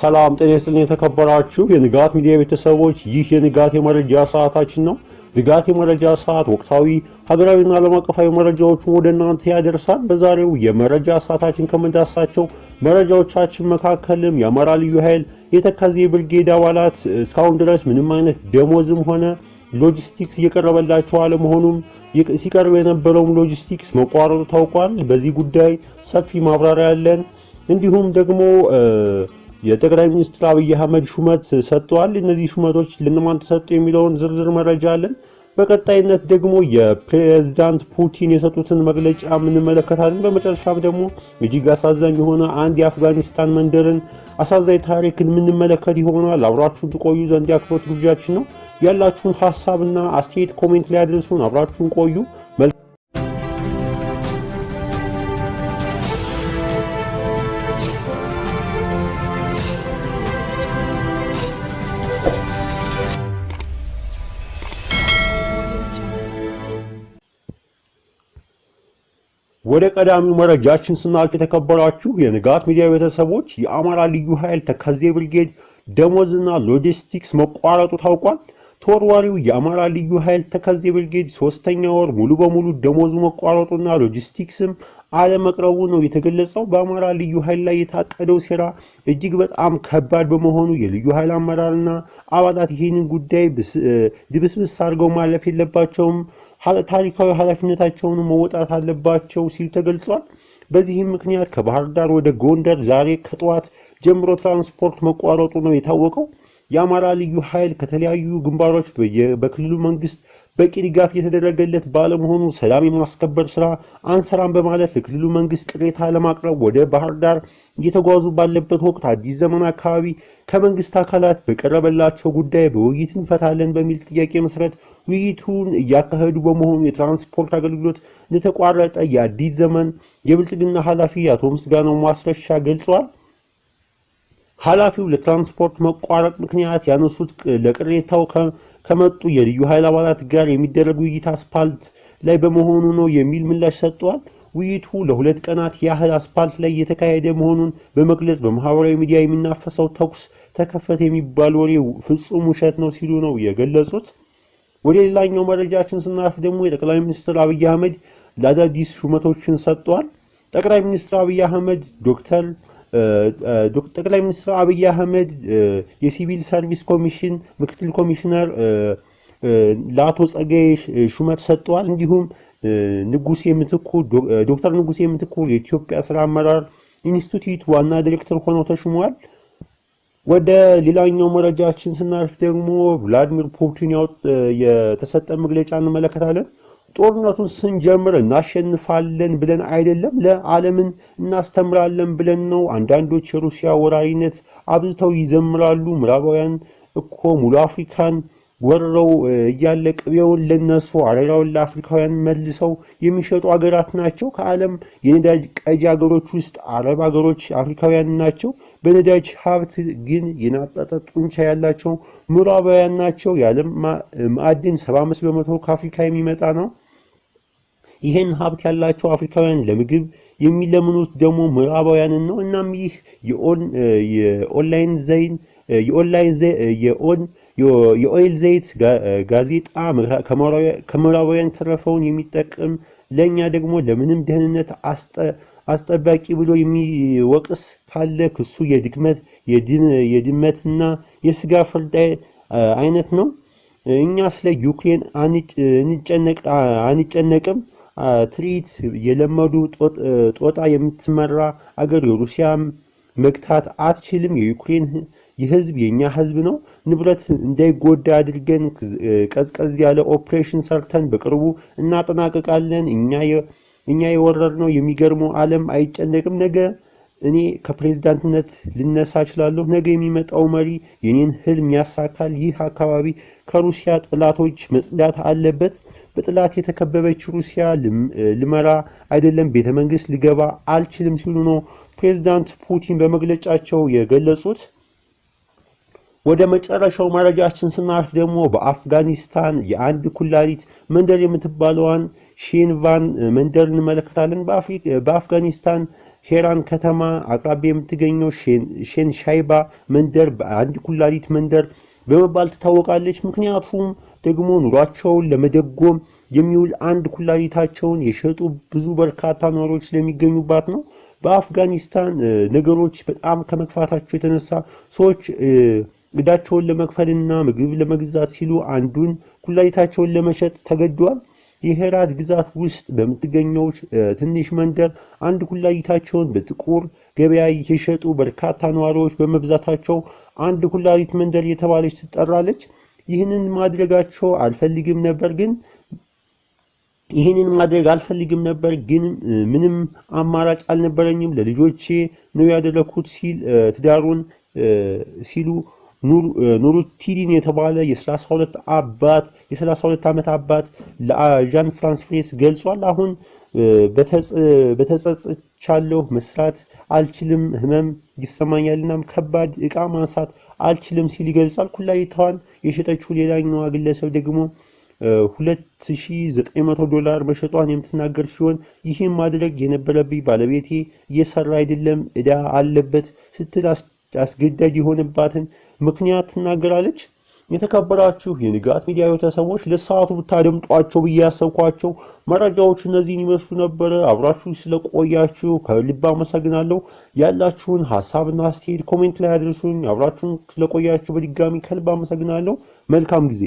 ሰላም ጤና ይስጥልኝ የተከበራችሁ የንጋት ሚዲያ ቤተሰቦች፣ ይህ የንጋት የመረጃ ሰዓታችን ነው። ንጋት የመረጃ ሰዓት ወቅታዊ፣ ሀገራዊና ዓለም አቀፋዊ መረጃዎችን ወደ እናንተ ያደርሳል። በዛሬው የመረጃ ሰዓታችን ከምንዳስሳቸው መረጃዎቻችን መካከልም የአማራ ልዩ ኃይል የተከዜ ብርጌድ አባላት እስካሁን ድረስ ምንም አይነት ደሞዝም ሆነ ሎጂስቲክስ እየቀረበላቸው አለመሆኑም፣ ሲቀርብ የነበረውም ሎጂስቲክስ መቋረጡ ታውቋል። በዚህ ጉዳይ ሰፊ ማብራሪያ ያለን። እንዲሁም ደግሞ የጠቅላይ ሚኒስትር አብይ አህመድ ሹመት ሰጥተዋል። እነዚህ ሹመቶች ለእነማን ተሰጡ የሚለውን ዝርዝር መረጃ አለን። በቀጣይነት ደግሞ የፕሬዝዳንት ፑቲን የሰጡትን መግለጫ እንመለከታለን። በመጨረሻም ደግሞ እጅግ አሳዛኝ የሆነ አንድ የአፍጋኒስታን መንደርን አሳዛኝ ታሪክን የምንመለከት ይሆናል። አብራችሁን ትቆዩ ዘንድ የአክብሮት ግብዣችን ነው። ያላችሁን ሀሳብና አስተያየት comment ላይ አድርሱን። አብራችሁን ቆዩ። ወደ ቀዳሚው መረጃችን ስናልፍ፣ የተከበራችሁ የንጋት ሚዲያ ቤተሰቦች፣ የአማራ ልዩ ኃይል ተከዜ ብርጌድ ደሞዝና ሎጂስቲክስ መቋረጡ ታውቋል። ተወርዋሪው የአማራ ልዩ ኃይል ተከዜ ብርጌድ ሶስተኛ ወር ሙሉ በሙሉ ደሞዙ መቋረጡና ሎጂስቲክስም አለመቅረቡ ነው የተገለጸው። በአማራ ልዩ ኃይል ላይ የታቀደው ሴራ እጅግ በጣም ከባድ በመሆኑ የልዩ ኃይል አመራርና አባላት ይህንን ጉዳይ ድብስብስ አድርገው ማለፍ የለባቸውም፣ ታሪካዊ ኃላፊነታቸውን መወጣት አለባቸው ሲሉ ተገልጿል። በዚህም ምክንያት ከባህር ዳር ወደ ጎንደር ዛሬ ከጠዋት ጀምሮ ትራንስፖርት መቋረጡ ነው የታወቀው። የአማራ ልዩ ኃይል ከተለያዩ ግንባሮች በክልሉ መንግስት በቂ ድጋፍ እየተደረገለት ባለመሆኑ ሰላም የማስከበር ስራ አንሰራም በማለት ለክልሉ መንግስት ቅሬታ ለማቅረብ ወደ ባህር ዳር እየተጓዙ ባለበት ወቅት አዲስ ዘመን አካባቢ ከመንግስት አካላት በቀረበላቸው ጉዳይ በውይይት እንፈታለን በሚል ጥያቄ መሰረት ውይይቱን እያካሄዱ በመሆኑ የትራንስፖርት አገልግሎት እንደተቋረጠ የአዲስ ዘመን የብልጽግና ኃላፊ አቶ ምስጋናው ማስረሻ ገልጸዋል። ኃላፊው ለትራንስፖርት መቋረጥ ምክንያት ያነሱት ለቅሬታው ከመጡ የልዩ ኃይል አባላት ጋር የሚደረግ ውይይት አስፓልት ላይ በመሆኑ ነው የሚል ምላሽ ሰጥተዋል። ውይይቱ ለ2 ቀናት ያህል አስፓልት ላይ የተካሄደ መሆኑን በመግለጽ በማህበራዊ ሚዲያ የሚናፈሰው ተኩስ ተከፈተ የሚባል ወሬ ፍጹም ውሸት ነው ሲሉ ነው የገለጹት። ወደ ሌላኛው መረጃችን ስናልፍ ደግሞ የጠቅላይ ሚኒስትር አብይ አህመድ ለአዳዲስ ሹመቶችን ሰጥተዋል። ጠቅላይ ሚኒስትር አብይ አህመድ ዶክተር ጠቅላይ ሚኒስትር አብይ አህመድ የሲቪል ሰርቪስ ኮሚሽን ምክትል ኮሚሽነር ለአቶ ጸጋዬ ሹመት ሰጥተዋል። እንዲሁም ንጉሴ ምትኩ ዶክተር ንጉሴ ምትኩ የኢትዮጵያ ስራ አመራር ኢንስቲትዩት ዋና ዲሬክተር ሆነው ተሹመዋል። ወደ ሌላኛው መረጃችን ስናልፍ ደግሞ ቭላዲሚር ፑቲን የተሰጠ መግለጫ እንመለከታለን። ጦርነቱን ስንጀምር እናሸንፋለን ብለን አይደለም፣ ለዓለምን እናስተምራለን ብለን ነው። አንዳንዶች የሩሲያ ወራሪነት አብዝተው ይዘምራሉ። ምዕራባውያን እኮ ሙሉ አፍሪካን ወርረው እያለ ቅቤውን ለነሱ አሬራውን ለአፍሪካውያን መልሰው የሚሸጡ አገራት ናቸው። ከዓለም የነዳጅ ቀጂ አገሮች ውስጥ አረብ አገሮች አፍሪካውያን ናቸው። በነዳጅ ሀብት ግን የናጠጠ ጡንቻ ያላቸው ምዕራባውያን ናቸው። የዓለም ማዕድን 75% ከአፍሪካ የሚመጣ ነው። ይህን ሀብት ያላቸው አፍሪካውያን ለምግብ የሚለምኑት ደግሞ ምዕራባውያንን ነው። እናም ይህ የኦንላይን ዘይን የኦንላይን የኦን የኦይል ዘይት ጋዜጣ ከምዕራባውያን ተረፈውን የሚጠቅም፣ ለኛ ደግሞ ለምንም ደህንነት አስጠባቂ ብሎ የሚወቅስ ካለ ክሱ የድክመት የድመትና የስጋ ፍርድ አይነት ነው። እኛ ስለ ዩክሬን አንጨነቅም። ትርኢት የለመዱ ጦጣ የምትመራ አገር የሩሲያ መግታት አትችልም። የዩክሬን የህዝብ የኛ ህዝብ ነው። ንብረት እንዳይጎዳ አድርገን ቀዝቀዝ ያለ ኦፕሬሽን ሰርተን በቅርቡ እናጠናቀቃለን። እኛ የወረርነው የሚገርመው ዓለም አይጨነቅም። ነገ እኔ ከፕሬዝዳንትነት ልነሳ እችላለሁ። ነገ የሚመጣው መሪ የኔን ህልም ያሳካል። ይህ አካባቢ ከሩሲያ ጠላቶች መጽዳት አለበት። በጠላት የተከበበች ሩሲያ ልመራ አይደለም ቤተ መንግስት ልገባ አልችልም ሲሉ ነው ፕሬዝዳንት ፑቲን በመግለጫቸው የገለጹት። ወደ መጨረሻው መረጃችን ስናልፍ ደግሞ በአፍጋኒስታን የአንድ ኩላሊት መንደር የምትባለዋን ሼንቫን መንደር እንመለከታለን። በአፍጋኒስታን በሄራን ከተማ አቅራቢያ የምትገኘው ሼንሻይባ መንደር በአንድ ኩላሊት መንደር በመባል ትታወቃለች። ምክንያቱም ደግሞ ኑሯቸውን ለመደጎም የሚውል አንድ ኩላሊታቸውን የሸጡ ብዙ በርካታ ነዋሪዎች ስለሚገኙባት ነው። በአፍጋኒስታን ነገሮች በጣም ከመክፋታቸው የተነሳ ሰዎች ዕዳቸውን ለመክፈልና ምግብ ለመግዛት ሲሉ አንዱን ኩላሊታቸውን ለመሸጥ ተገደዋል። የሄራት ግዛት ውስጥ በምትገኘው ትንሽ መንደር አንድ ኩላሊታቸውን በጥቁር ገበያ የሸጡ በርካታ ነዋሪዎች በመብዛታቸው አንድ ኩላሊት መንደር የተባለች ትጠራለች። ይህንን ማድረጋቸው አልፈልግም ነበር ግን ይህንን ማድረግ አልፈልግም ነበር ግን ምንም አማራጭ አልነበረኝም፣ ለልጆቼ ነው ያደረኩት ሲል ትዳሩን ሲሉ ኑሩቲዲን የተባለ የ32 አባት የ32 ዓመት አባት ለአዣን ፍራንስ ፕሬስ ገልጿል። አሁን በተጸጽቻለሁ፣ መስራት አልችልም፣ ህመም ይሰማኛልና ከባድ ዕቃ ማንሳት አልችልም ሲል ይገልጻል። ኩላሊቷን የሸጠችው ሌላኛዋ ግለሰብ ደግሞ $2900 መሸጧን የምትናገር ሲሆን ይህም ማድረግ የነበረብኝ ባለቤቴ እየሰራ አይደለም፣ ዕዳ አለበት ስትል አስገዳጅ የሆነባትን ምክንያት ትናገራለች። የተከበራችሁ የንጋት ሚዲያ ቤተሰቦች ለሰዓቱ ብታደምጧቸው ብዬ ያሰብኳቸው መረጃዎች እነዚህን ይመስሉ ነበረ። አብራችሁ ስለቆያችሁ ከልብ አመሰግናለሁ። ያላችሁን ሀሳብና አስተያየት comment ላይ አድርሱኝ። አብራችሁን ስለቆያችሁ በድጋሚ ከልብ አመሰግናለሁ። መልካም ጊዜ።